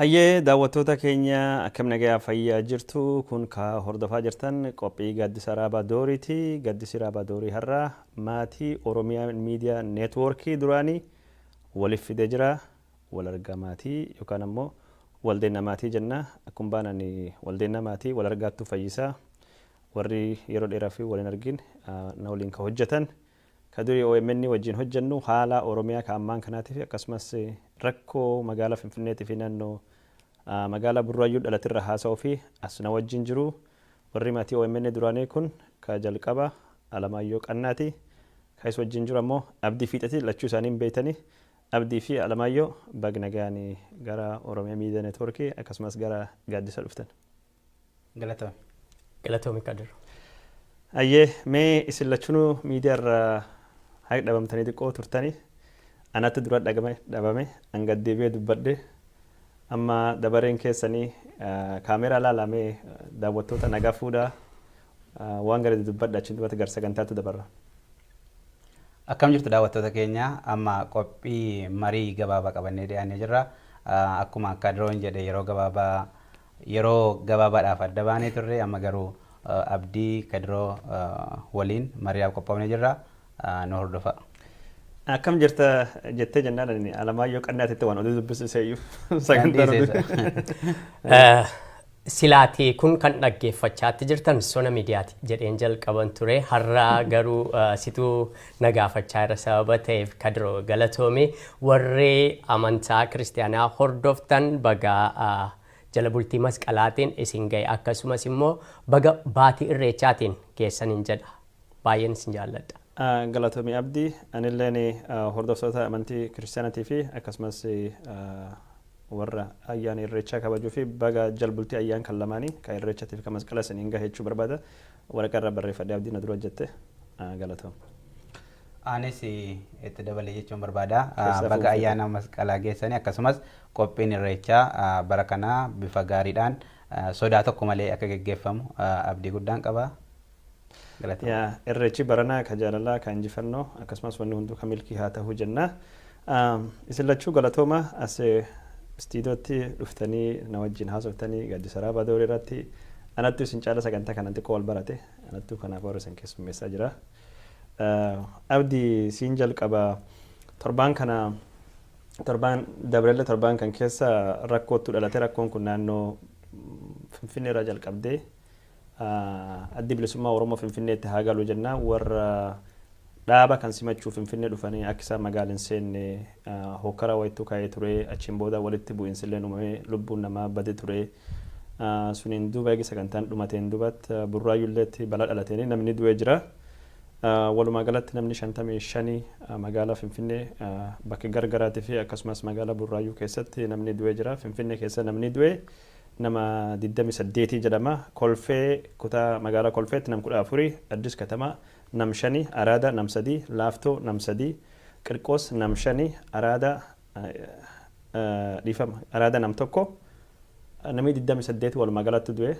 Hayyee, daawwattoota keenya, akkam nagayaa fayyaa jirtu? Kun ka hordofaa jirtan qophii Gaaddisa Raabaa Dooriiti. Gaaddisi Raabaa Doorii har'a maatii Oromiyaa Miidiyaa Neetwoorkii duraanii waliif fidee jira. Wal argaa maatii yookaan ammoo waldeenna maatii jenna. Akkuma baanan waldeenna maatii wal argaattuu fayyisaa, warri yeroo dheeraa fi waliin argin na waliin ka hojjetan, ka durii OMN wajjin hojjennu, haala Oromiyaa ka ammaan kanaatii fi akkasumas rakkoo magaalaa Finfinneetii fi naannoo magaalaa Burraayyuu dhalatirra haasa'uu fi as na wajjin jiru. Warri maatii OMN duraanii kun ka jalqaba Alamaayyoo Qannaati. Ka is wajjin jiru ammoo Abdii Fiixati. Lachuu isaanii hin beektanii. Abdii fi Alamaayyoo, bag nagaan gara Oromiyaa Miidiyaa Neetwoorkii akkasumas gara Gaaddisa dhuftan. Galatoomi. Galatoomi, Kadir. Ayyee, mee isin lachunuu miidiyaa irraa haqa dhabamtanii xiqqoo turtanii, anatti dura dhagame dhabame, an gad deebi'ee dubbadhe, amma dabareen keessanii. Kaameeraa laalamee daawwattoota nagaa fuudhaa, waan gara dubbadha, achiin duubatti gara sagantaatti dabarra. Akkam jirtu daawwattoota keenya? Amma qophii marii gabaabaa qabannee dhiyaannee jirra. Akkuma Kadiroon jedhe, yeroo gabaabaadhaaf adda baanee turre. Amma garuu Abdii Kadiroo waliin mari'aaf qophoofnee jirra. Nu hordofa. Akkam jirta jettee jennaan, ani Alamaayyoo Qannaatitti waan oduu dubbisiise iyyuu sagantaan oduu. Silaatii kun kan dhaggeeffachaatti jirtan Sona Miidiyaati jedheen jalqaban ture. Har'a garuu situu na gaafachaa irra sababa ta'eef, Kadiroo, galatoomi. Warri amantaa kiristaanaa hordoftan, baga jala bultii masqalaatiin isin ga'e, akkasumas immoo baga baatii irreechaatiin geessaniin jedha. Baay'een isin jaalladha. Galatoomii, Abdii. Anilleen hordoftoota amantii kiristaanaatii fi akkasumas warra ayyaana irreechaa kabajuu fi baga jalbultii ayyaan kan lamaanii, kan irreechaatii fi kan masqala, isiniin gahe jechuu barbaada. Waraqaa irra barreeffadhee Abdii na dura hojjette. Galatoom. Anis itti dabalee jechuun barbaada. Baga ayyaana masqalaa geessanii, akkasumas qophiin irreechaa bara kanaa bifa gaariidhaan sodaa tokko malee akka geggeeffamu abdii guddaan qaba. Yaa, irreechi baranaa ka jaalalaa, ka injifannoo, akkasumas wanni hunduu ka milkii haa ta'uu jenna. Isin lachuu galatooma, as istiidootti dhuftanii na wajjin haasoftanii Gaaddisa Raabaa Doorii irratti. Anattu isin caala sagantaa kanan xiqqoo wal barate, anattu kanaaf warra isin keessummeessaa jira. Abdii, siin jalqaba. Torbaan kana, torbaan dabrelle, torbaan kan keessa rakkootu dhalate. Rakkoon kun naannoo Finfinnee irraa jalqabdee, Addi Bilisummaa Oromoo Finfinneetti haa galu jenna, warra dhaaba kan simachuu Finfinnee dhufanii akka isaan magaala hin seenne hokkara wayittuu ka'ee ture. Achiin booda walitti bu'iinsillee uumamee lubbuun namaa bade ture. Suniin duuba eegi sagantaan dhumateen duubatti Burraayyulleetti balaa dhalateen namni du'ee jira. Walumaa galatti namni 55 magaalaa Finfinnee bakka gargaraatii fi akkasumas magaalaa Burraayyuu keessatti namni du'ee jira. Finfinnee keessa namni du'e nama 28 jedhama. Kolfee, kutaa magaalaa Kolfeetti nam 14, Addis Katamaa nam 5, Araada nam 3, Laaftoo nam 3, Qirqoos nam 5, Araada, dhiifama, Araada nam 1, namni 28 walumaa galatti du'e.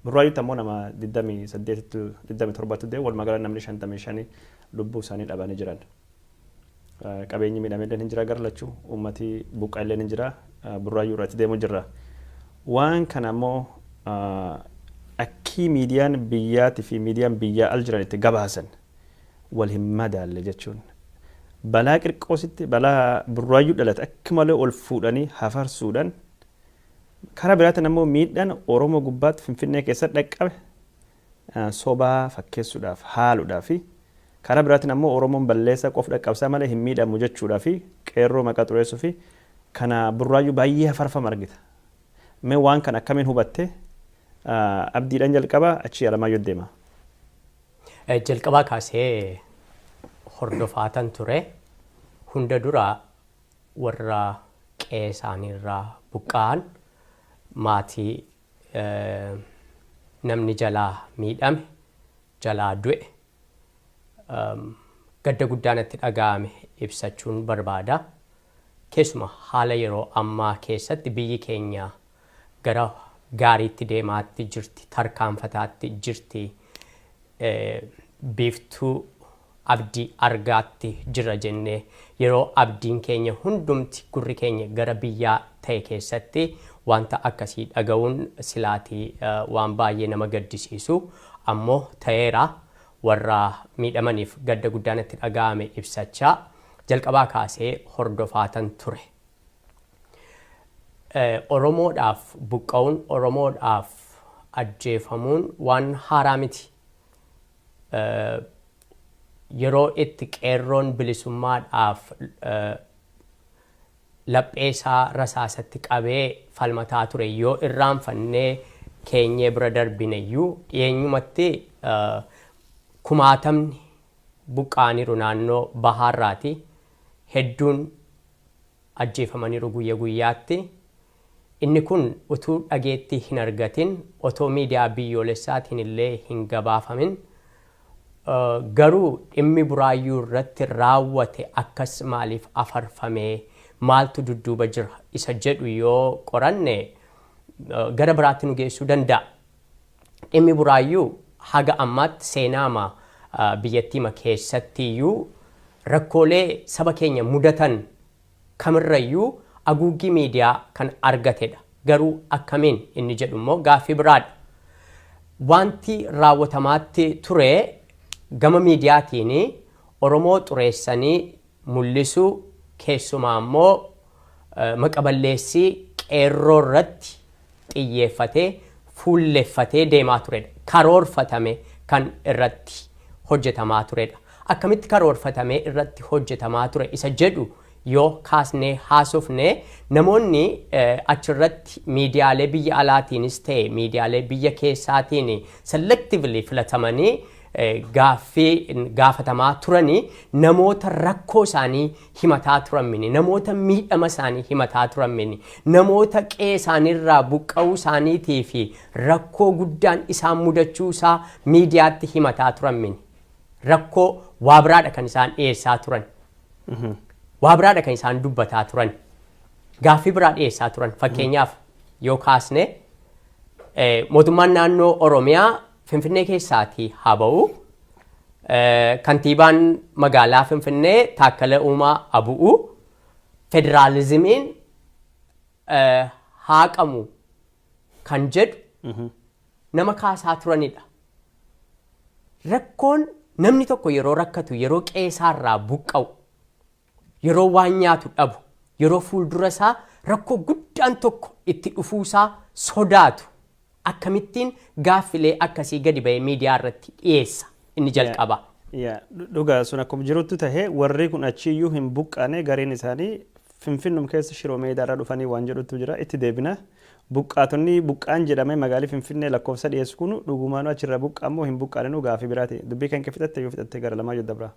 Burraayyuutti ammoo nama 28, 27 du'e. Walumaa galatti namni 55 lubbuu isaanii dhabanii jiran. Qabeenyi miidhamellee hin jira, gara lachuu uummati buqqa'ellee hin jira, Burraayyuu irratti deemu jirra. Waan kana ammoo akkii miidiyaan biyyaatii fi miidiyaan biyyaa al jiran itti gabaasan wal hin madaalle jechuun, balaa Qirqoositti, balaa Burraayyuu dhalate akka malee ol fuudhanii hafarsuudhaan, karaa biraatiin ammoo miidhaan Oromoo gubbaatti Finfinnee keessatti dhaqqabe sobaa fakkeessuudhaaf, haaluudhaaf, fi karaa biraatiin ammoo Oromoon balleessaa qof dhaqqabsaa malee hin miidhamu jechuudhaa fi qeerroo maqaa xureessuu fi kana Burraayyuu baay'ee hafarfama argita. Mee waan kana akkamiin hubatte? Abdiidhaan jalqaba, achii Alamaayyoo deema. Jalqabaa kaasee hordofaatan ture. Hunda dura warra qe'ee isaaniirraa buqqa'an, maatii namni jalaa miidhame, jalaa du'e, gadda guddaa natti dhaga'ame ibsachuun barbaada. Keessuma haala yeroo ammaa keessatti biyyi keenya gara gaariitti deemaatti jirti, tarkaanfataatti jirti. Biiftuu Abdii argaatti jira jennee, yeroo abdiin keenya hundumti, gurri keenya gara biyyaa ta'e keessatti wanta akkasii dhaga'uun silaatii waan baay'ee nama gaddisiisu, ammoo ta'eera. Warra miidhamaniif gadda guddaan itti dhaga'ame ibsachaa, jalqabaa kaasee hordofaatan ture. Oromoodhaaf buqqa'uun, Oromoodhaaf ajjeefamuun waan haaraa miti. Yeroo itti qeerroon bilisummaadhaaf lapheesaa rasaasatti qabee falmataa ture yoo irraanfannee keenyee bira darbineyyuu, dhiyeenyumatti kumaatamni buqqa'aniiru naannoo bahaarraati. Hedduun ajjeefamaniiru guyya guyyaatti. Inni kun utuu dhageettii hin argatin, otoo miidiyaa biyyoolessaatiin illee hin gabaafamin, garuu dhimmi Buraayyuu irratti raawwate akkas maaliif afarfamee, maaltu dudduuba jira isa jedhu yoo qoranne gara biraatti nu geessuu danda'a. Dhimmi Buraayyuu haga ammaatti seenaama biyyattiima keessattiyyuu rakkoolee saba keenya mudatan kamirrayyuu haguuggii miidiyaa kan argatedha. Garuu akkamiin inni jedhu immoo gaaffii biraadha. Wanti raawwatamaatti ture gama miidiyaatiin Oromoo xureessanii mul'isuu, keessumaa immoo maqaballeessii qeerroo irratti xiyyeeffatee, fuulleffatee deemaa turedha. Karoorfatame kan irratti hojjetamaa turedha. Akkamitti karoorfatamee irratti hojjetamaa ture isa jedhu yoo kaasnee haasofne, namoonni achirratti miidiyaalee biyya alaatiinis ta'e miidiyaalee biyya keessaatiin selectively filatamanii gaaffii gaafatamaa turanii namoota rakkoo isaanii himataa turan mini, namoota miidhama isaanii himataa turan mini, namoota qe'ee isaaniirraa buqqa'uu isaaniitii fi rakkoo guddaan isaan mudachuu isaa miidiyaatti himataa turan mini. Rakkoo waa biraadha kan isaan dhiyeessaa turan. Waa biraadha kan isaan dubbataa turan. Gaaffii biraa dhiyeessaa turan. Fakkeenyaaf yoo kaasne, mootummaan naannoo Oromiyaa Finfinnee keessaatii haa ba'u. Kantiibaan magaalaa Finfinnee Taakkala Uumaa haa bu'u. Federaalizimiin haaqamu kan jedhu nama kaasaa turanidha. Rakkoon namni tokko yeroo rakkatu, yeroo qe'eesaarraa buqqa'u, yeroo waan nyaatu dhabu, yeroo fuuldura isaa rakkoo guddaan tokko itti dhufuusaa sodaatu, akkamittiin gaaffilee akkasii gadi ba'ee miidiyaa irratti dhiyeessa inni jalqaba? Yaa, dhugaa sun akkuma jirutti tahee, warri kun achiyyuu hin buqqaane, gareen isaanii Finfinnum keessa Shiroo Meedaarra dhufanii waan jedhutu jira, itti deebina. Buqqaatonni buqqaan jedhamee magaalii Finfinnee lakkoofsa dhiyeessu kun dhugumaanuu achirra buqqaan moo hin buqqaaninu gaafii biraati. Dubbii kan kee fixatte yoo fixatte gara lamaa dabra.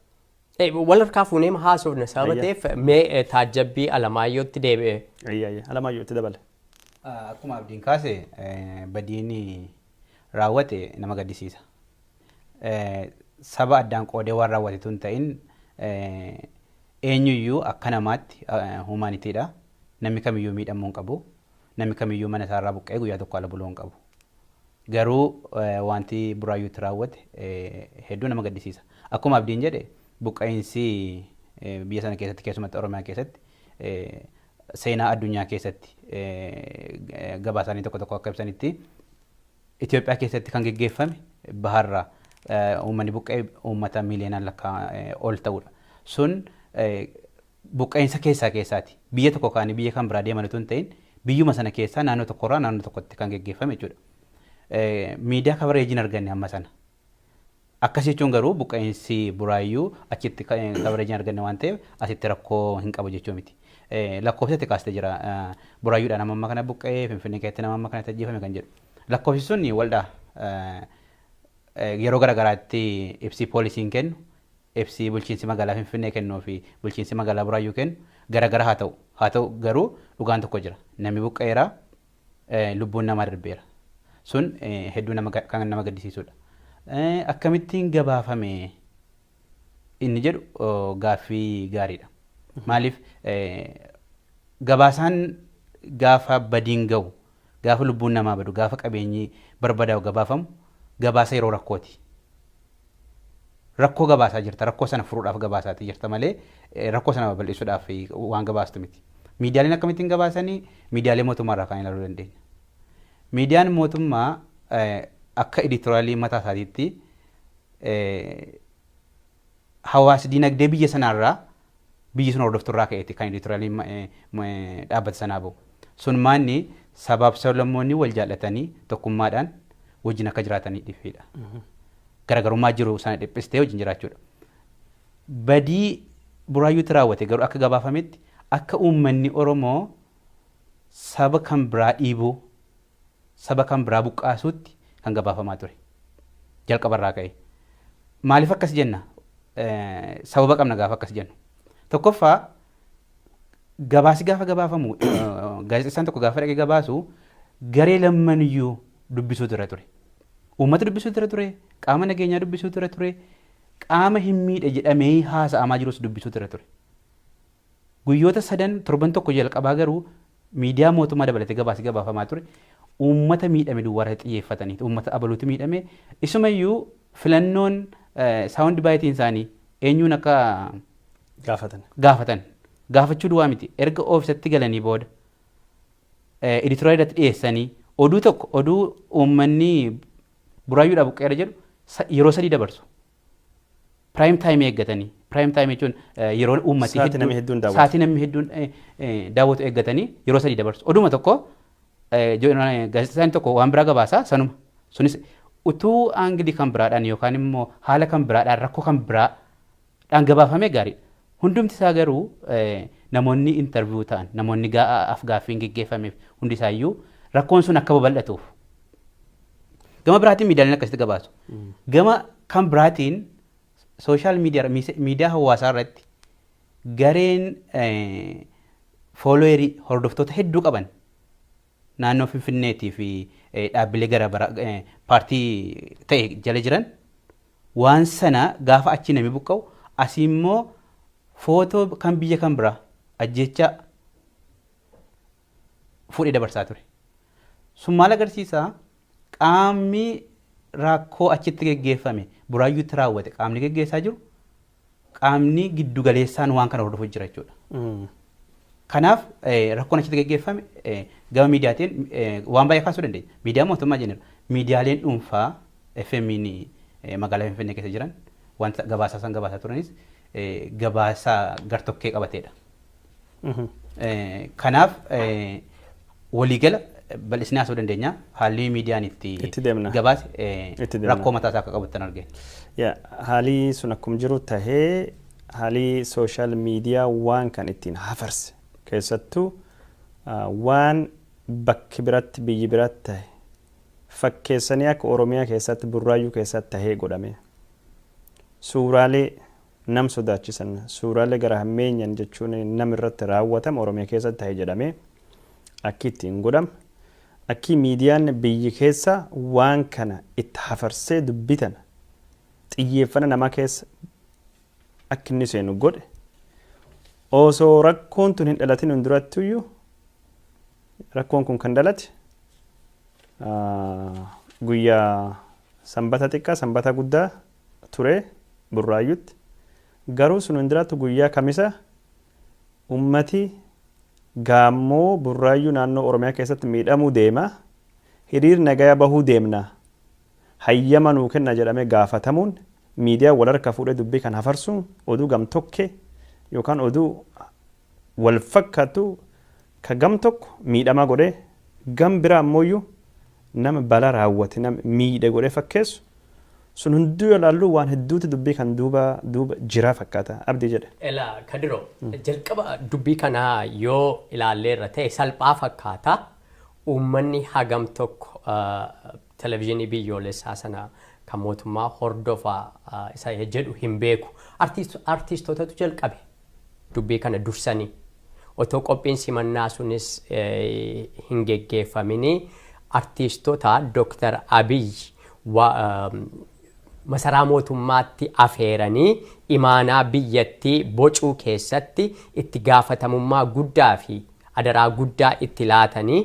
Wal harkaa fuunee haasofna sababa ta'eef, mee taajjabbii Alamaayyootti deebi'e. Ayya ayya, Alamaayyoo itti dabale. Akkuma Abdiin kaase, badiin raawwate nama gaddisiisa. Saba addaan qoodee waan raawwate tun ta'in, eenyuyyuu akka namaatti humanitydha. Namni kamiyyuu miidhamuu hin qabu. Namni kamiyyuu mana isaarraa buqqa'ee guyyaa tokko ala buluu hin qabu. Garuu wanti Buraayyuutti raawwate hedduu nama gaddisiisa. Akkuma Abdiin jedhe, buqqa'iinsi biyya sana keessatti, keessumatti Oromiyaa keessatti, seenaa addunyaa keessatti gabaasaanii tokko tokko akka ibsanitti, Itoophiyaa keessatti kan geggeeffame baharraa uummanni buqqa'e uummata miiliyoonaan lakkaa ol ta'udha. Sun buqqa'insa keessaa keessaati. Biyya tokko kaanii biyya kan biraa deeman otoo hin ta'in, biyyuma sana keessaa naannoo tokkorraa naannoo tokkotti kan geggeeffame jechuudha. Miidiyaa coverageiin arganne amma sana. Akkas jechuun garuu buqqa'insi Buraayyuu achitti coverageiin arganne waan ta'eef asitti rakkoo hin qabu jechuu miti. Lakkoofsa itti kaastee jira. Buraayyuudhaan nama amma kana buqqa'ee, Finfinnee keessatti nama amma kanatti ajjeefame kan jedhu. Lakkoofsi sun waldhaa yeroo garaagaraatti ibsi poolisiin kennu, ibsi bulchiinsi magaalaa Finfinnee kennuu fi bulchiinsi magaalaa Buraayyuu kennu garagara haa ta'u. Haa ta'u garuu dhugaan tokko jira. Namni buqqa'eera, lubbuun namaa darbeera. Sun hedduu nama kan nama gaddisiisudha. Akkamittiin gabaafame inni jedhu gaaffii gaariidha. Maaliif, gabaasaan gaafa badiin ga'u, gaafa lubbuun namaa badu, gaafa qabeenyi barbadaa'u gabaafamu gabaasa yeroo rakkooti. Rakkoo gabaasaa jirta, rakkoo sana furuudhaaf gabaasaatii jirta malee rakkoo sana babal'isuudhaaf waan gabaastu miti. Miidiyaaleen akkamittiin gabaasanii? Miidiyaalee mootummaa irraa kan ilaaluu dandeenya. Miidiyaan mootummaa akka editorial mataa isaatiitti hawaasa dinagdee biyya sanaarraa, biyyi sun hordofturraa ka'eeti kan editorialiin dhaabbata sanaa bahu. Sun maanni sabaaf sablammoonni wal jaallatanii tokkummaadhaan wajjin akka jiraataniifidha. Garaagarummaa jiru sana dhiphistee wajjin jiraachuudha. Badii Buraayyuutti raawwate garuu akka gabaafametti akka uummanni Oromoo saba kan biraa dhiibuu, saba kan biraa buqqaasuutti kan gabaafamaa ture. Jalqabarraa ka'e. Maaliif akkas jenna? Sababa qabna gaafa akkas jennu. Tokkoffaa, gabaasi gaafa gabaafamu, gaazexeessaan tokko gaafa dhaqee gabaasu garee lammaniyyuu dubbisuutu irra ture. Uummata dubbisuutu irra ture, qaama nageenyaa dubbisuutu irra ture, qaama hin miidhe jedhamee haasa'amaa jirus dubbisuutu irra ture. Guyyoota sadan, torban tokko jalqabaa garuu miidiyaa mootummaa dabalatee gabaasi gabaafamaa ture uummata miidhame duwwaa irratti xiyyeeffatanii, uummata abaluutu miidhame, isumayyuu filannoon sound biteiin isaanii eenyuun akka gaafatan. Gaafatan gaafachuu duwwaa miti, erga oofisatti galanii booda editorial irratti dhiyeessanii oduu tokko, oduu uummanni Buraayyuudhaa buqqeera jedhu yeroo 3 dabarsu. Prime time eeggatanii, prime time jechuun yeroo uummati sa'aatii namni hedduun daawwatu. Sa'aatii namni hedduun daawwatu eeggatanii yeroo 3 dabarsu. Oduma tokko gaazexeessaan tokko waan biraa gabaasaa, sanuma. Sunis utuu angle kan biraadhaan yookaan immoo haala kan biraadhaan, rakkoo kan biraadhaan gabaafamee gaariidha. Hundumti isaa garuu namoonni interview ta'an, namoonni af-gaaffiin geggeeffameef hundi isaayyuu rakkoon sun akka babal'atuuf. Gama biraatiin miidiyaaleen akkasitti gabaasu. Gama kan biraatiin social media, miidiyaa hawaasaa irratti gareen followerii, hordoftoota hedduu qaban naannoo Finfinneetii fi dhaabbilee gara paartii ta'e jala jiran waan sana gaafa achi namni buqqa'u asii immoo footoo kan biyya kan biraa ajjeechaa fuudhee dabarsaa ture. Sun maal agarsiisaa? Qaamni rakkoo achitti geggeeffame, Buraayyuutti raawwate, qaamni geggeessaa jiru, qaamni giddu galeessaan waan kana hordofuu jira jechuudha. Kanaaf rakkoon achitti geggeeffame gama miidiyaatiin waan baay'ee kaasuu dandeenya. Miidiyaa mootummaa jenneera. Miidiyaaleen dhuunfaa FM'n magaalaa Finfinnee keessa jiran wanta gabaasaa san gabaasaa turanis gabaasaa gartokkee qabateedha. Kanaaf waliigala bal'isnee haasa'uu dandeenya. Haalli miidiyaan itti Itti deemna. gabaase Itti deemna. rakkoo mataa isaa akka qabu argina. Yaa, haalli sun akkuma jiru tahee, haalli social media waan kan ittiin hafarse, keessattuu waan bakki biratti, biyyi biratti tahe fakkeessanii akka Oromiyaa keessatti, Burraayyuu keessatti tahee godhame, suuraalee nam sodaachisan, suuraalee gara hammeenyan jechuun nam irratti raawwatame Oromiyaa keessatti tahe jedhamee akki ittiin godhame, akki miidiyaan biyyi keessa waan kana itti hafarsee dubbitan xiyyeeffana namaa keessa akka inni seenu godhe, osoo rakkoon tun hin dhalatin hin durattuyyuu, rakkoon kun kan dhalate guyyaa Sanbata xiqqaa, Sanbata guddaa ture Burraayyutti. Garuu sun hin durattu guyyaa Kamisa ummati Gaammoo, Burraayyuu, naannoo Oromiyaa keessatti miidhamuu deema, hiriir nagaya bahuu deemna, hayyama nuu kenna jedhamee gaafatamuun, miidiyaa wal harka fuudhee dubbii kan hafarsuun oduu gamtokkee yookaan oduu wal fakkaatu ka gam tokko miidhamaa godhee gam biraa ammoo nama balaa raawwate, nama miidhe godhee fakkeessu sun hunduu yoo ilaallu waan hedduutu dubbii kan duuba duuba jiraa fakkaata, Abdii jedhe. Ela Kadiro, jalqaba dubbii kanaa yoo ilaalleerra ta'e salphaa fakkaata. Uummanni hagam tokko televezyiinii biyyoolessaa sana kan mootummaa hordofaa isa jedhu hin beeku. Artiistootatu jalqabe dubbii kana dursanii. Otoo qophiin simannaa sunis hin geggeeffamini artiistota Dr. Abiy masaraa mootummaatti afeeranii imaanaa biyyattii bocuu keessatti itti gaafatamummaa guddaa fi adaraa guddaa itti laatanii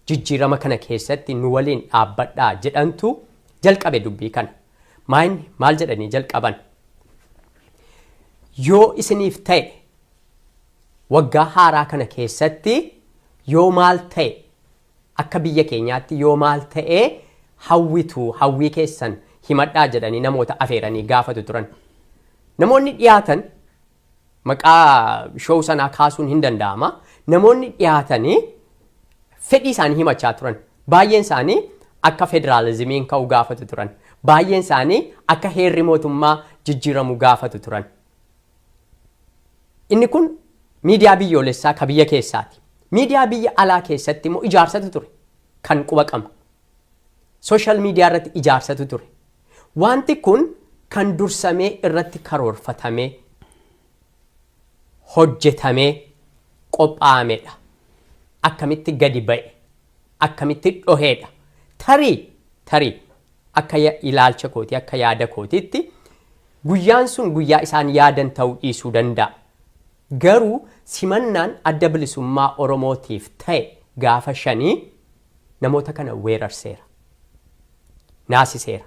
jijjiirama kana keessatti nu waliin dhaabbadhaa jedhantu jalqabe dubbii kana. Maayinni maal jedhanii jalqaban? Yoo isiniif ta'e, waggaa haaraa kana keessatti yoo maal ta'e, akka biyya keenyaatti yoo maal ta'e hawwitu, hawwii keessan himadhaa jedhanii namoota afeeranii gaafatu turan. Namoonni dhiyaatan, maqaa show sanaa kaasuun hin danda'ama. Namoonni dhiyaatanii fedhii isaanii himachaa turan. Baay'een isaanii akka federaalizimiin ka'u gaafatu turan. Baay'een isaanii akka heerri mootummaa jijjiiramu gaafatu turan. Inni kun miidiyaa biyyoolessaa ka biyya keessaati. Miidiyaa biyya alaa keessatti immoo ijaarsatu ture kan quba qabnu. Social media irratti ijaarsatu ture. Wanti kun kan dursamee irratti karoorfatamee hojjetamee qophaa'amedha. Akkamitti gadi ba'e? Akkamitti dhoheedha? Tarii akka ilaalcha kootii, akka yaada kootiitti, guyyaan sun guyyaa isaan yaadan ta'uu dhiisuu danda'a. Garuu simannaan Adda Bilisummaa Oromootiif ta'e gaafa 5 namoota kana weerarseera. Naasiseera.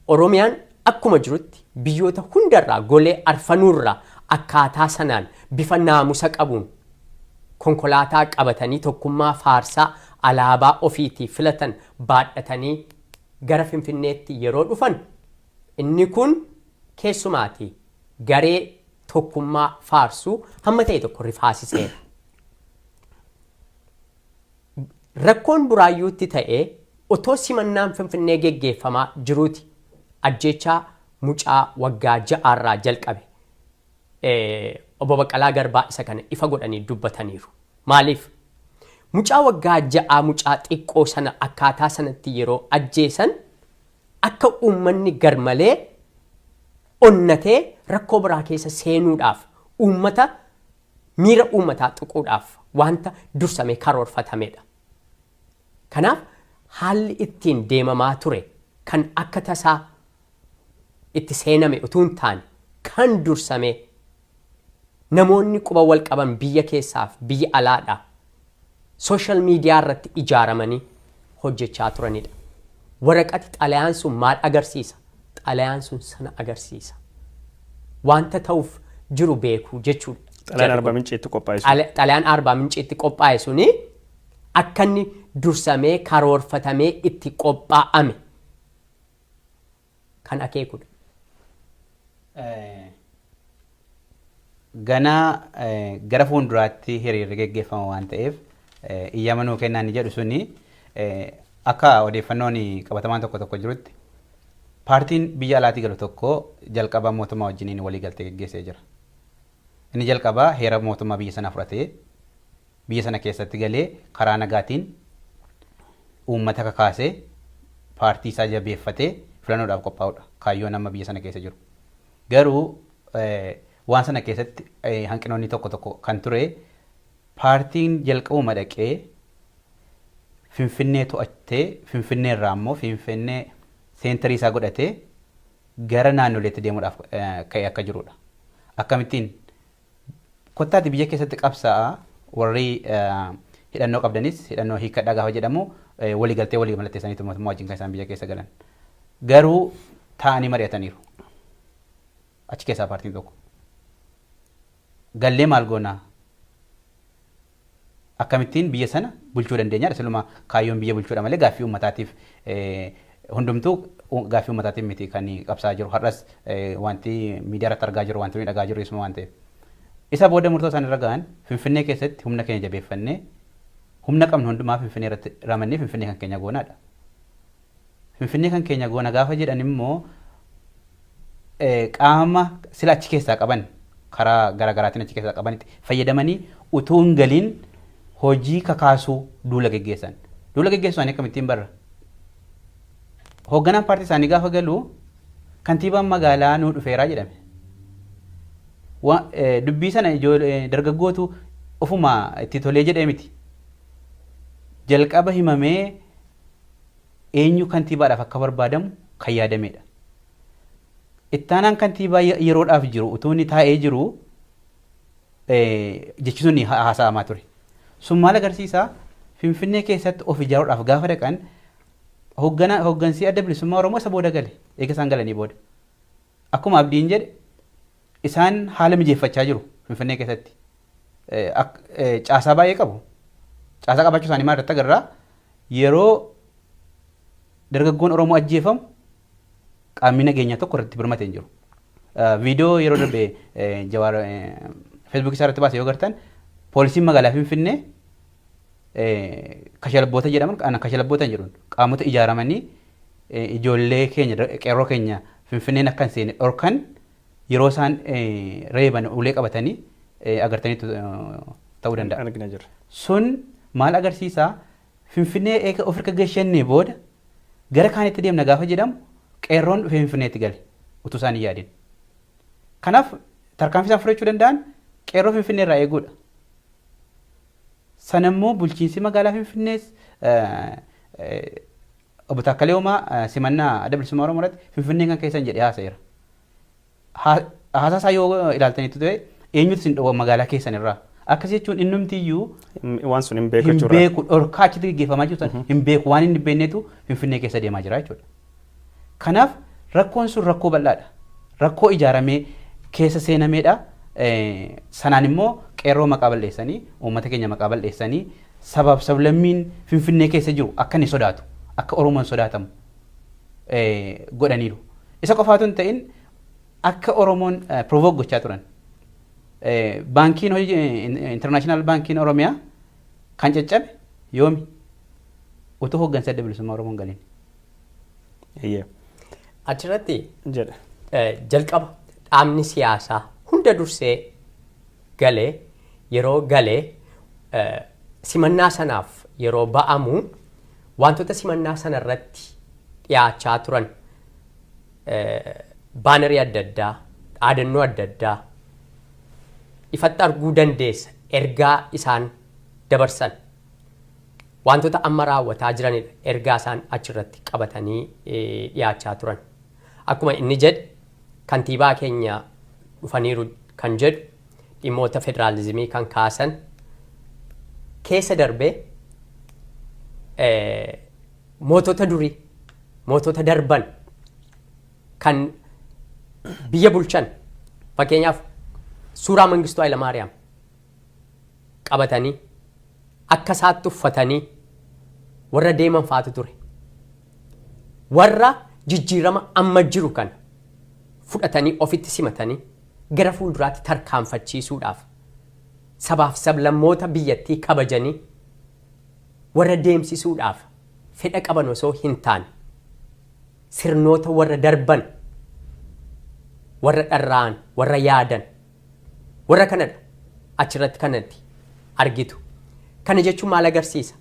Oromiyaan akkuma jirutti biyyoota hundarraa, golee arfanuurraa, akkaataa sanaan bifa naamusa qabuun konkolaataa qabatanii, tokkummaa faarsaa, alaabaa ofiitii filatan baadhatanii gara Finfinneetti yeroo dhufan, inni kun keessumaati garee tokkummaa faarsuu hamma ta'e tokko rifaasiseera. Rakkoon Buraayyuutti ta'ee otoo simannaan Finfinnee geggeeffamaa jiruuti ajjeechaa mucaa waggaa 6rraa jalqabe. Obbo Baqqalaa Garbaa isa kana ifa godhanii dubbataniiru. Maaliif? Mucaa waggaa 6, mucaa xiqqoo sana akkaataa sanatti yeroo ajjeesan, akka uummanni garmalee onnatee rakkoo biraa keessa seenuudhaaf, uummata, miira uummataa tuquudhaaf wanta dursamee karoorfatamedha. Kanaaf haalli ittiin deemamaa ture kan akka tasaa itti seename utuu hin taane, kan dursamee namoonni quba wal qaban biyya keessaaf biyya alaadhaa social media irratti ijaaramanii hojjechaa turanidha. Waraqati, xalayaan sun maal agarsiisa? Xalayaan sun sana agarsiisa. Wanta ta'uuf jiru beekuu jechuudha. Xalayaan Arbaa Minciitti qophaa'e sun. Xalayaan Arbaa Minciitti qophaa'e suni akka inni dursamee karoorfatamee itti qophaa'ame kan akeekudha. Ganaa gara fuulduraatti hiriirri geggeeffama waan ta'eef iyyama nuu kennaa inni jedhu suni, akka odeeffannoon qabatamaan tokko tokko jirutti, paartiin biyya alaatii galu tokko jalqaba mootummaa wajjiniin walii galtee geggeessee jira. Inni jalqabaa heera mootummaa biyya sanaa fudhatee biyya sana keessatti galee karaa nagaatiin uummata kakaasee, paartii isaa jabeeffatee filannoodhaaf qophaa'udha. Kaayyoon amma biyya sana keessa jiru. Garuu waan sana keessatti hanqinoonni tokko tokko kan ture, paartiin jalqabuma dhaqee Finfinnee to'attee, Finfinnee irraa immoo Finfinnee center isaa godhatee gara naannoleetti deemuudhaaf ka'ee akka jirudha. Akkamittiin kottaati biyya keessatti qabsaa'aa, warri hidhannoo qabdanis hidhannoo hiikkadhaa gaafa jedhamu, waliigaltee walii mallatteessaniitu mootummaa wajjin kan isaan biyya keessa galan. Garuu taa'anii mari'ataniiru. Achi keessaa paartiin tokko. Gallee maal goonaa? Akkamittiin biyya sana bulchuu dandeenyaadha. Siluma kaayyoon biyya bulchuudha malee gaaffii uummataatiif, hundumtuu gaaffii uummataatiif miti kan qabsaa jiru. Har'as wanti miidiyaa irratti argaa jiru, wanti nuyi dhagaa jiru isuma waan ta'eef. Isa booda murtoo isaan irra gahan, Finfinnee keessatti humna keenya jabeeffannee, humna qabnu hundumaa Finfinnee irratti ramannee Finfinnee kan keenya goonaadha. Finfinnee kan keenya goona gaafa jedhan immoo, qaama sila achi keessaa qaban, karaa garaagaraatiin achi keessaa qabanitti fayyadamanii utuu hin galiin hojii kakaasuu duula geggeessan. Duula geggeessuu isaanii akkamittiin barra? Hoogganaan paartii isaanii gaafa galu kantiibaan magaalaa nuu dhufeeraa jedhame. Dubbii sana dargaggootu ofuma itti tolee jedhee miti. Jalqaba himamee eenyu kantiibaadhaaf akka barbaadamu kan yaadamedha. Ittaanaan kantiibaa yeroodhaaf jiru utuu inni taa'ee jiru jechi sun haasa'amaa ture. Sun maal agarsiisa? Finfinnee keessatti of ijaaruudhaaf gaafa dhaqan, hooggansi Adda Bilisummaa Oromoo isa booda gale. Eega isaan galanii booda. Akkuma Abdiin jedhe, Isaan haala mijeeffachaa jiru Finfinnee keessatti. Caasaa baay'ee qabu. Caasaa qabaachuu isaanii maal irratti agarraa? Yeroo dargaggoon Oromoo ajjeefamu qaamni nageenyaa tokko irratti birmate hin jiru. Viidiyoo yeroo darbe Jawaar Feesbuukii isaa irratti baase yoo agartan, poolisiin magaalaa Finfinnee kashalabboota jedhaman, kan kashalabboota hin jedhuun, qaamota ijaaramanii ijoollee keenya, qeerroo keenya Finfinneen akka hin seenne dhorkan, yeroo isaan reeban ulee qabatanii agartaniitu ta'uu danda'a. Argina jirra. Sun maal agarsiisaa? Finfinnee eega of harka gashannee booda gara kaanitti deemna gaafa jedhamu, qeerroon dhufee Finfinneetti gale utuu isaan hin yaadin. Kanaaf tarkaanfii isaan fudhachuu danda'an qeerroo Finfinnee irraa eeguudha. Sanammoo bulchiinsi magaalaa Finfinnees, obbo Taakkalee Uumaa simannaa Adda Bilisummaa Oromoo irratti "Finfinneen kan keessan" jedhee haasa'eera. Haasaa isaa yoo ilaaltanitti ta'e, "Eenyutu isin dhowwa magaalaa keessan irraa?" Akkas jechuun innumtiyyuu waan sun hin beeku hin jechuudha. beeku, dhorkaa achitti gaggeeffamaa jiru sana hin beeku, waan inni hin beeknetu Finfinnee keessa deemaa jira jechuudha. Kanaaf rakkoon sun rakkoo bal'aadha. Rakkoo ijaaramee keessa seenameedha. Sanaan immoo qeerroo maqaa balleessanii, uummata keenya maqaa balleessanii, sabaaf sablammiin Finfinnee keessa jiru akka inni sodaatu, akka Oromoon sodaatamu godhaniiru. Isa qofaatu hin ta'in, akka Oromoon provoke gochaa turan. Baankiin hojii International Baankiin Oromiyaa kan caccabe yoomi? Utuu hooggansa Adda Bilisummaa Oromoon galin. Achirratti jedhe. Jalqaba dhaabni siyaasaa hunda dursee galee, yeroo galee simannaa sanaaf yeroo ba'amu, wantoota simannaa sana irratti dhiyaachaa turan, baanarii adda addaa, dhaadannoo adda addaa ifatti arguu dandeessa. Ergaa isaan dabarsan wantoota amma raawwataa jiranidha, ergaa isaan achirratti qabatanii dhiyaachaa turan. Akkuma inni jedhe, kantiibaa keenya dhufaniiru kan jedhu, dhimmoota federaalizimii kan kaasan keessa darbee, mootota durii, mootota darban kan biyya bulchan, fakkeenyaaf suuraa Mangistuu Hayilamaariyaam qabatanii, akka isaatti uffatanii warra deeman faatu ture. Warra jijjiirama amma jiru kana fudhatanii ofitti simatanii gara fuulduraatti tarkaanfachiisuudhaaf sabaaf sablammoota biyyattii kabajanii warra deemsisuudhaaf fedha qaban osoo hin taane, sirnoota warra darban, warra dharra'an, warra yaadan, warra kanadha achirratti kanatti argitu. Kana jechuun maal agarsiisa?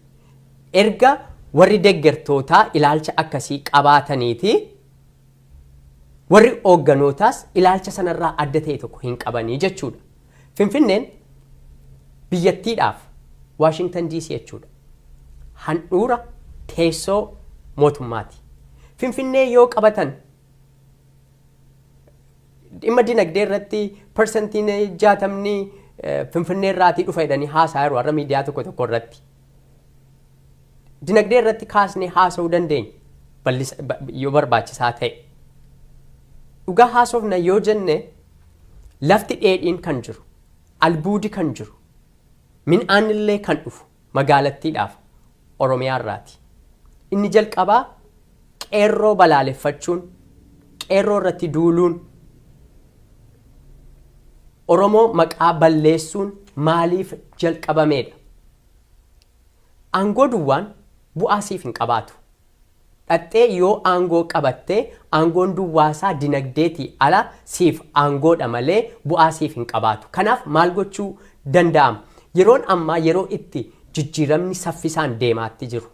Erga warri deeggartootaa ilaalcha akkasii qabaataniiti, warri hoogganootaas ilaalcha sanarraa adda ta'e tokko hin qabanii jechuudha. Finfinneen biyyattiidhaaf Waashingtan DC jechuudha. Handhuura teessoo mootummaati. Finfinnee yoo qabatan dhimma dinagdee irratti parsantiin 60ni Finfinnee irraatii dhufa jedhanii haasaa yeroo har'a miidiyaa tokko tokko irratti. Dinagdee irratti kaasnee haasa'uu dandeenya yoo barbaachisaa ta'e. Dhugaa haasofna yoo jenne, lafti dheedhiin kan jiru, albuudi kan jiru, midhaan illee kan dhufu magaalattiidhaaf Oromiyaa irraati. Inni jalqabaa qeerroo balaaleffachuun, qeerroo irratti duuluun, Oromoo maqaa balleessuun maaliif jalqabameedha? Aangoo duwwaan bu'aa siif hin qabaatu. Dhaxxee yoo aangoo qabattee, aangoon duwwaasaa dinagdeetii ala siif aangoodha malee bu'aa siif hin qabaatu. Kanaaf maal gochuu danda'ama? Yeroon ammaa yeroo itti jijjiiramni saffisaan deemaatti jiru.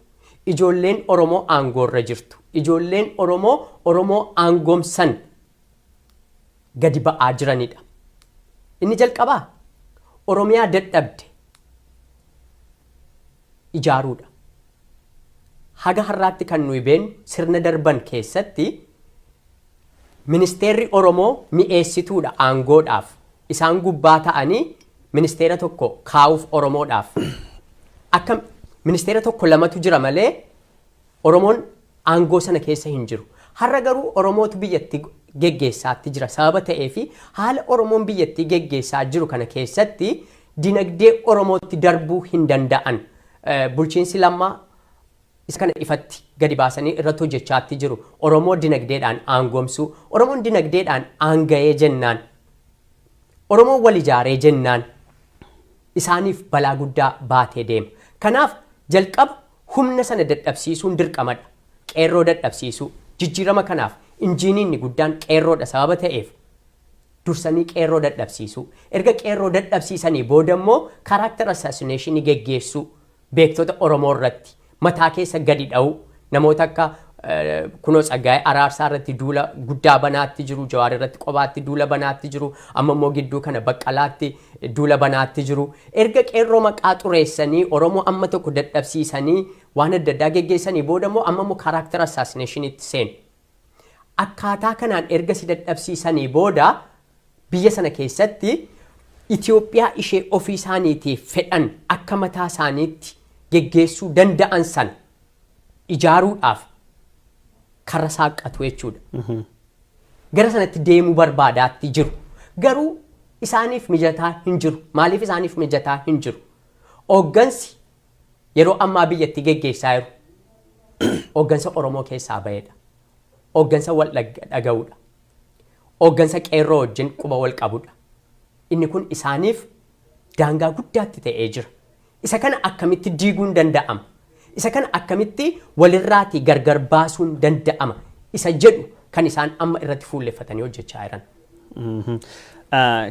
Ijoolleen Oromoo aangoorra jirtu. Ijoolleen Oromoo Oromoo aangoomsan gadi ba'aa jiranidha. Inni jalqabaa Oromiyaa dadhabde ijaaruudha. Haga har'aatti kan nuyi beeknu, sirna darban keessatti ministeerri Oromoo mi'eessituudha aangoodhaaf. Isaan gubbaa ta'anii ministeera tokko kaa'uuf Oromoodhaaf. Akka ministeera tokko lamatu jira malee Oromoon aangoo sana keessa hin jiru. Har'a garuu Oromootu biyyatti geggeessaatti jira sababa ta'ee fi haala Oromoon biyyattii geggeessaa jiru kana keessatti dinagdee Oromootti darbuu hin danda'an. Bulchiinsi Lammaa isa kana ifatti gadi baasanii irratti hojjechaatti jiru. Oromoo dinagdeedhaan aangoomsuu. Oromoon dinagdeedhaan aanga'ee jennaan, Oromoon wal ijaaree jennaan, isaaniif balaa guddaa baatee deema. Kanaaf jalqaba humna sana dadhabsiisuun dirqamadha. Qeerroo dadhabsiisuu. Jijjiirama kanaaf injiiniin guddaan qeerroodha sababa ta'eef dursanii qeerroo dadhabsiisuu. Erga qeerroo dadhabsiisanii booda immoo character assassination geggeessuu, beektota Oromoo irratti mataa keessa gadi dha'uu, namoota akka kunoo Tsaggaayee Araarsaa irratti duula guddaa banaatti jiru, Jawaar irratti qobaatti duula banaatti jiru, amma immoo gidduu kana Baqqalaatti duula banaatti jiru. Erga qeerroo maqaa xureessanii, Oromoo amma tokko dadhabsiisanii, waan adda addaa geggeessanii booda immoo amma immoo character assassinationitti seenu. Akkaataa kanaan erga si dadhabsiisanii booda biyya sana keessatti Itoophiyaa ishee ofii isaaniitiif fedhan akka mataa isaaniitti geggeessuu danda'an sana ijaaruudhaaf karra saaqqatu jechuudha. Gara sanatti deemuu barbaadaatti jiru. Garuu isaaniif mijataa hin jiru. Maaliif isaaniif mijataa hin jiru? Hooggansi yeroo ammaa biyyatti geggeessaa jiru hooggansa Oromoo keessaa bahedha. Hooggansa wal dhaga'uudha. Hooggansa qeerroo wajjin quba wal qabudha. Inni kun isaaniif daangaa guddaatti ta'ee jira. Isa kana akkamitti diiguun danda'ama? Isa kana akkamitti walirraatii gargar baasuun danda'ama? Isa jedhu kan isaan amma irratti fuulleffatanii hojjechaa jiran.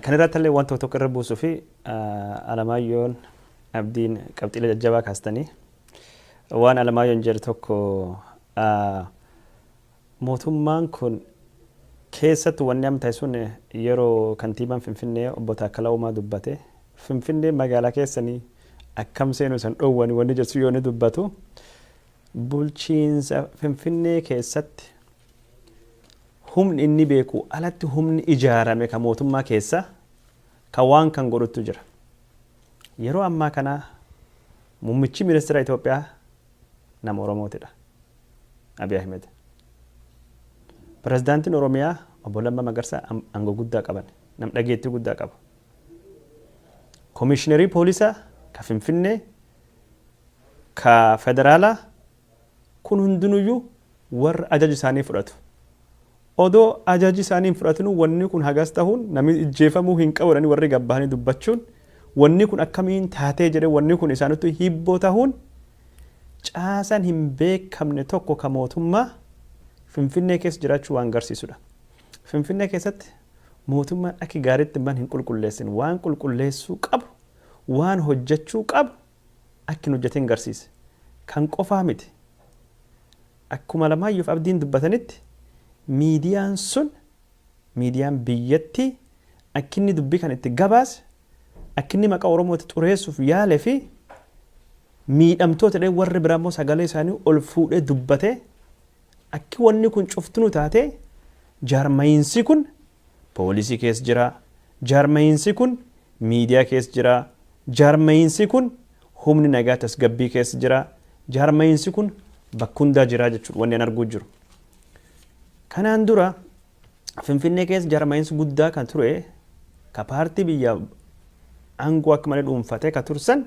Kan irratti illee wanta tokko irra buusuu fi Alamaayyoon, Abdiin qabxiilee jajjabaa kaastanii, waan Alamaayyoon jedhu tokko, mootummaan kun keessattuu wanni amma ta'e sun yeroo kantiibaan Finfinnee obbo Taakkalaa Uumaa dubbate, Finfinnee magaalaa keessanii akkam seenuu san dhoowwani wanni jedhu yoo inni dubbatu, bulchiinsa Finfinnee keessatti humni inni beeku alatti humni ijaarame ka mootummaa keessa ka waan kan godhuttu jira. Yeroo ammaa kana muummichi ministeera Itoophiyaa nama Oromootidha. Abiy Ahmed. Pirezidaantiin Oromiyaa obbo Lammaa Magarsaa aangoo guddaa qaban. Nam dhageettii guddaa qabu. Komishinerii poolisaa ka Finfinnee, ka federaalaa, kun hundinuyyuu warra ajaja isaanii fudhatu. Odoo ajaji isaanii hin fudhatinu wanni kun hagas tahuun, namni ijjeefamuu hin qabu jedhanii warri gabbahanii dubbachuun, wanni kun akkamiin taatee jedhee wanni kun isaanitti hibboo tahuun, caasan hin beekamne tokko ka mootummaa Finfinnee keessa jiraachuu waan garsiisudha. Finfinnee keessatti mootummaan akka gaariitti man hin qulqulleessin, waan qulqulleessuu qabu, waan hojjechuu qabu akka hin hojjetin garsiise. Kan qofaa miti. Akkuma Alamaayyoof Abdiin dubbatanitti, miidiyaan sun, miidiyaan biyyattii, akka inni dubbii kan itti gabaase, akka inni maqaa Oromootti xureessuuf yaale fi miidhamtoota jedhee warri biraa immoo sagalee isaanii ol fuudhee dubbatee, akki wanni kun cuftunu taatee, jaarmayiinsi kun poolisii keessa jira, jaarmayiinsi kun miidiyaa keessa jira, jaarmayiinsi kun humni nagaa tasgabbii keessa jira, jaarmayiinsi kun bakka hundaa jira jechuudha wanni an arguu jiru. Kanaan dura Finfinnee keessa jaarmayiinsi guddaa kan ture, ka paartii biyya aangoo akka malee dhuunfatee ka tursan,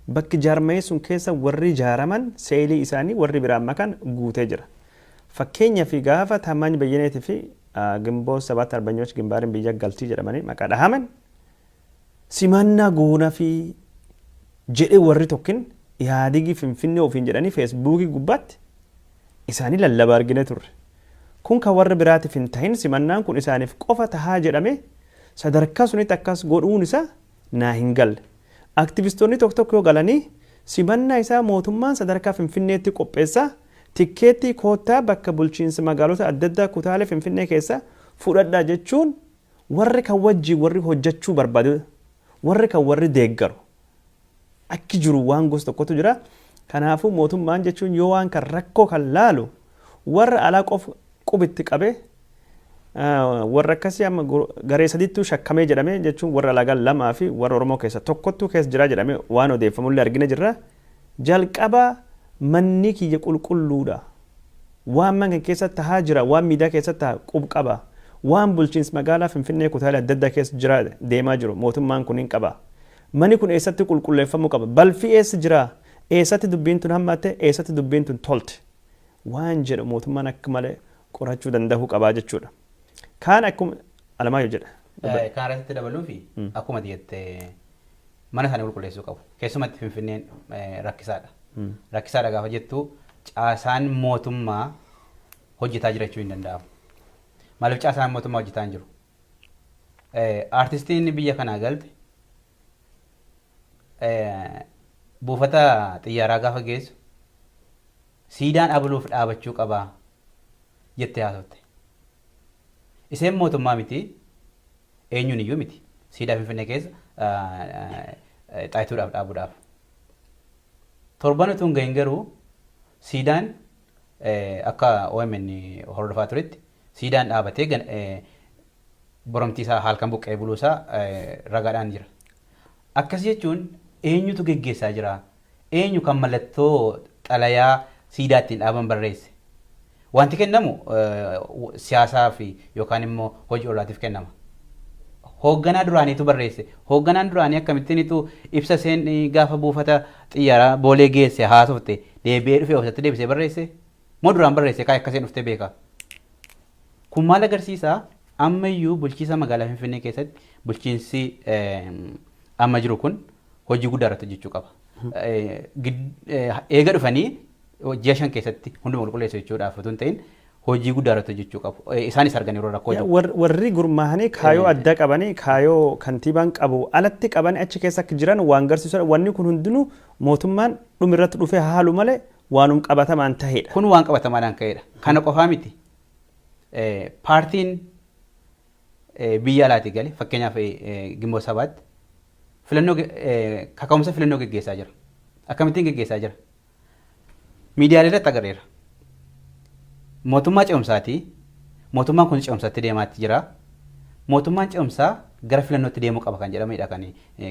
bakki jaarmayii sun keessa warri ijaaraman seelii isaanii warri biraan makan guutee jira. Fakkeenyaaf gaafa Taammaany Bayyaneetii fi Ginboot Sabaat Arbanyooch Gimbaariin biyya galtii jedhamanii maqaa dhahaman, simannaa goona fi jedhee warri tokkin Ihaadigii Finfinnee ofiin jedhanii Feesbuukii gubbaatti isaanii lallaba argine turre. Kun kan warra biraatiif hin tahin, simannaan kun isaaniif qofa tahaa jedhame sadarkaa sunitti akkas godhuun isaa naa hin galle. Aktivistoonni tokko tokko yoo galanii simannaa isaa mootummaan sadarkaa Finfinneetti qopheessaa, tikkeettii koottaa bakka bulchiinsa magaalota adda addaa kutaalee Finfinnee keessa fudhadhaa jechuun, warri kan wajjin warri hojjechuu barbaadu, warri kan warri deeggaru akki jiru waan gosa tokkotu jira. Kanaafuu mootummaan jechuun yoo waan kan rakkoo kan laalu warra alaa qof qubitti qabee, warra akkasii amma garee sadittuu shakkamee jedhamee jechuun, warra alagaa lamaa fi warra Oromoo keessa tokkottuu keessa jira jedhamee waan odeeffamullee argina jirra. Jalqaba manni kiyya qulqulluudha. Waan mana keessa tahaa jira, waan miidiyaa keessa taha qub qaba. Waan bulchiinsi magaalaa Finfinnee kutaalee adda addaa keessa jira deemaa jiru mootummaan kun hin qaba. Mani kun eessatti qulqulleeffamuu qaba? Balfi eessa jira? Eessatti dubbiin tun hammaatte? Eessatti dubbiin tun tolte? Waan jedhu mootummaan akka malee qorachuu danda'uu qabaa jechuudha. Kaan akkuma Alamaayyoo jedha. Kan irratti dabaluu fi akkuma jette mana isaanii qulqulleessuu qabu. Keessumatti Finfinneen rakkisaadha. Rakkisaadha gaafa jettu caasaan mootummaa hojjetaa jira jechuu hin danda'amu. Maaliif caasaan mootummaa hojjetaa hin jiru? Aartistiin biyya kanaa galte buufata xiyyaaraa gaafa geessu siidaan abaluuf dhaabachuu qabaa jettee haasofte. Iseen mootummaa miti, eenyuun iyyuu miti. Siidaa Finfinnee keessa Xaayituudhaaf dhaabuudhaaf. Torban utuu hin gahin garuu siidaan akka OMN hordofaa turetti siidaan dhaabatee boromtii isaa halkan buqqa'ee buluu isaa ragaadhaan jira. Akkas jechuun eenyutu geggeessaa jira? Eenyu kan mallattoo xalayaa siidaa ittiin dhaaban barreesse? Wanti kennamu siyaasaa fi yookaan immoo hojii olaatiif kennama. Hoogganaa duraaniitu barreesse. Hoogganaan duraanii akkamittiinitu ibsa isheen gaafa buufata xiyyaaraa Boolee geesse haasofte deebi'ee dhufee ofisatti deebisee barreesse? Moo duraan barreesse kaa'e akkasiin dhuftee beeka? Kun maal agarsiisa? Ammayyuu bulchiinsa magaalaa Finfinnee keessatti bulchiinsi amma jiru kun hojii guddaa irratti hojjechuu qaba. Eega dhufanii ji'a 5 keessatti hunduma qulqulleessu jechuudhaaf otoo hin ta'in hojii guddaa irratti hojjechuu qabu. Isaanis arganiiru rakkoo jiru. Warri gurmaahanii kaayoo addaa qabanii kaayoo kantiibaan qabu alatti qabanii achi keessa akka jiran waan garsiisudha. Wanni kun hundinuu mootummaan dhumirratti dhufee haalu malee waanum qabatamaan tahedha. Kun waan qabatamaadhaan ka'edha. Kana qofaa miti. Paartiin biyya alaatii gale fakkeenyaaf Ginboot Sabaatti filannoo kaka'umsa filannoo geggeessaa jira. Akkamittiin geggeessaa jira? Miidiyaalee irratti agarreera. Mootummaa ce'umsaati. Mootummaan kun ce'umsatti deemaatti jira. Mootummaan ce'umsaa gara filannootti deemuu qaba kan jedhamedha kan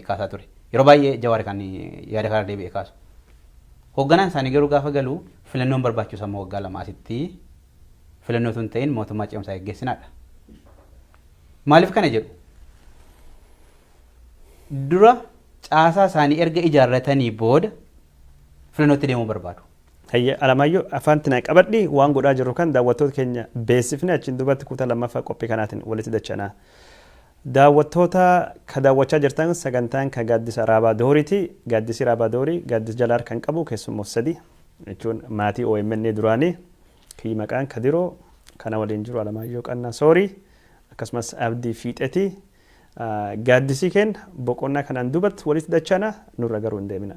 kaasaa ture. Yeroo baay'ee Jawaar kan yaada kana deebi'ee kaasu. Hoogganaan isaanii garuu gaafa galu filannoon barbaachisu amma waggaa 2 asitti filannoo osoo hin ta'in mootummaa ce'umsaa geggeessinaadha. Maaliif kana jedhu? Dura caasaa isaanii erga ijaarratanii booda filannootti deemuu barbaadu. Hayyee Alamaayyoo, afaan tinaa qabadhi. Waan godhaa jirru kan daawwattoota keenya beeksifne achiin duubatti kutaa lammaffaa qophii kanaatiin walitti dachanaa. Daawwattoota ka daawwachaa jirtan sagantaan ka Gaaddisa Raabaa Dooriiti. Gaaddisi Raabaa Doorii gaaddisa jalaar kan qabu keessummoota sadi jechuun maatii OMN duraanii kiyyi maqaan Kadiroo, kana waliin jiru Alamaayyoo Qannaa Soorii, akkasumas Abdii Fiixeeti. Gaaddisii keenya boqonnaa kanaan duubatti walitti dachana, nurra garuu hin deemina.